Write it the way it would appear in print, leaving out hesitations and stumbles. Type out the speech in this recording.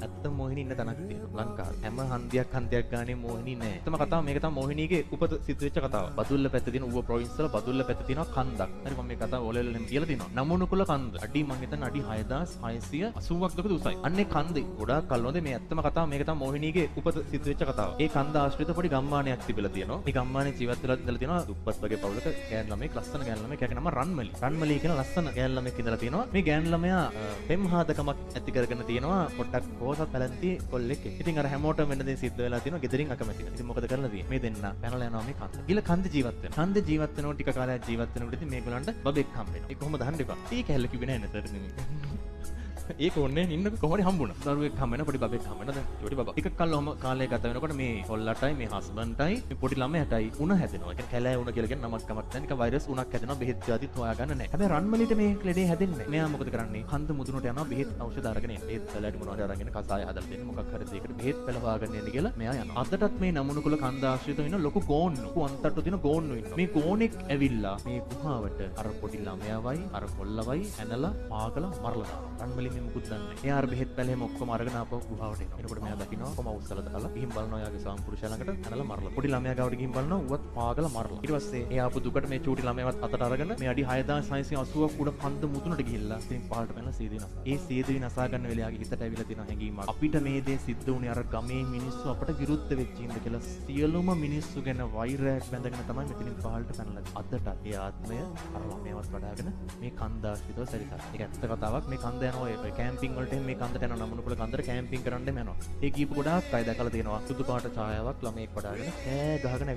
ඇත්තම මොහිනී ඉන්න තැනක් තියෙනවා ලංකාවේ. හැම හන්දියක් හන්දියක් ගානේ මොහිනී නෑ. ඇත්තම කතාව මේක තමයි මොහිනීගේ උපත සිද්ධ වෙච්ච කතාව. බදුල්ල පැත්තේ තියෙන ඌව ප්‍රොවින්ස් වල බදුල්ල පැත්තේ තියෙනවා කන්දක්. හරි මම මේ කතාව ඔලෙල් එහෙම කියලා තියෙනවා. නමුණුකුල කන්ද. අඩි මං හිතන්නේ අඩි 6680ක් දකද උසයි. අන්නේ කන්දේ ගොඩාක් කල් හොඳේ මේ ඇත්තම කතාව මේක තමයි මොහිනීගේ උපත සිද්ධ වෙච්ච කතාව. ඒ කන්ද ආශ්‍රිත පොඩි ගම්මානයක් තිබිලා තියෙනවා. මේ ගම්මානේ ජීවත් වෙලා ඉඳලා තියෙනවා දුප්පත් වගේ පවුලක ගෑනු ළමයෙක්, ලස්සන ගෑනු ළමයෙක්. එයාගේ නම රන්මලි. රන්මලි කියන ලස්සන ගෑනු ළමයෙක් ඉඳලා තියෙනවා. මේ ගෑනු ළමයා පෙම්හාදකමක් ඇති කරගෙන තියෙනවා පොඩ්ඩක් පොහොසත් පැලැන්ති කොල්ලෙක් එක්ක. ඉතින් අර හැමෝටම වෙන දේ සිද්ධ වෙලා තියෙනවා ගෙදරින් අකමැති වෙනවා. ඉතින් මොකද කරලා තියෙන්නේ? මේ දෙන්න පැනලා යනවා මේ කන්ද. ගිහලා කන්ද ජීවත් වෙනවා. කන්ද ජීවත් වෙනකොට ටික කාලයක් ජීවත් වෙනකොට ඉතින් මේගොල්ලන්ට බබෙක් හම්බ වෙනවා. ඒ කොහොමද අහන්න එපා. ඒ කැල්ල කිව්වේ නෑ නේද සර්? ඒක ඕනේ ඉන්නක කොහොමද හම්බුණා. දරුවෙක් හම්බ වෙනවා, පොඩි බබෙක් හම්බ වෙනවා. දැන් පොඩි බබා. ටික කල් ඔහම කාලය ගත වෙනකොට මේ කොල්ලටයි මේ හස්බන්ඩ්ටයි මේ පොඩි ළමයාටයි උණ හැදෙනවා. ඒ කියන්නේ කැලෑ උණ කියලා කියන නමක් කමක් නැහැ. නිකන් වෛරස් උණක් හැදෙනවා. බෙහෙත් ජාතිත් හොයාගන්න නැහැ. හැබැයි රන්මලිට මේ ලෙඩේ හැදෙන්නේ නැහැ. මෙයා මොකද කරන්නේ? කන්ද මුදුනට යනවා බෙහෙත් ඖෂධ අරගෙන එන්න. බෙහෙත් පැලයට මොනවා හරි අරගෙන කසාය හදලා දෙන්න මොකක් හරි දෙයකට බෙහෙත් පැල හොයාගෙන එන්න කියලා මෙයා යනවා. අදටත් මේ නමුණුකුල කන්ද ආශ්‍රිත වෙන ලොකු ගෝන්නු, අන්තට්ටු තියෙන ගෝන්නු ඉන්නවා. මේ ගෝනෙක් ඇවිල්ලා මේ ගුහාවට අර පොඩි ළමයාවයි අර කොල්ලවයි ඇනලා පාගලා මරලා දානවා. රන්මලි මේ මුකුත් දන්නේ නැහැ. එයා අර බෙහෙත් පැල එහෙම ඔක්කොම අරගෙන ආපහු ගුහාවට එනවා. එනකොට මෙයා දකිනවා කොහොම උස්සලා දාලා ගිහින් බලනවා එයාගේ ස්වාමි පුරුෂයා ළඟට ඇනලා මරලා. පොඩි ළමයා ගාවට ගිහින් බලනවා ඌවත් පාගලා මරලා. ඊට පස්සේ එයා ආපු දුකට මේ චූටි ළමයාවත් අතට අරගෙන මේ අඩි 6680ක් උඩ කන්ද මුදුනට ගිහිල්ලා ඉතින් පහළට පැනලා සීදී නසා. ඒ සීදී නසා ගන්න වෙලේ එයාගේ හිතට ඇවිල්ලා තියෙන හැඟීමක්. අපිට මේ දේ සිද්ධ වුණේ අර ගමේ මිනිස්සු අපට විරුද්ධ වෙච්ච හින්දා කියලා සියලුම මිනිස්සු ගැන වෛරයක් බැඳගෙන තමයි මෙතනින් පහළට පැනලා. අදටත් ඒ ආත්මය අර ළමයාවත් වඩාගෙන මේ කන්ද ආශ්‍රිතව සැරිසරනවා. ඒක ඇත්ත කතාවක්. මේ කන්ද යනවා ඔය කැම්පින් වලට එහෙම මේ කන්දට යනවා නමුණුකුල කන්දට කැම්පින් කරන්න එහෙම යනවා. ඒ කීප ගොඩාක් අය දැකලා තියෙනවා සුදු පාට ඡායාවක් ළමයෙක් වඩාගෙන කෑ ගහගෙන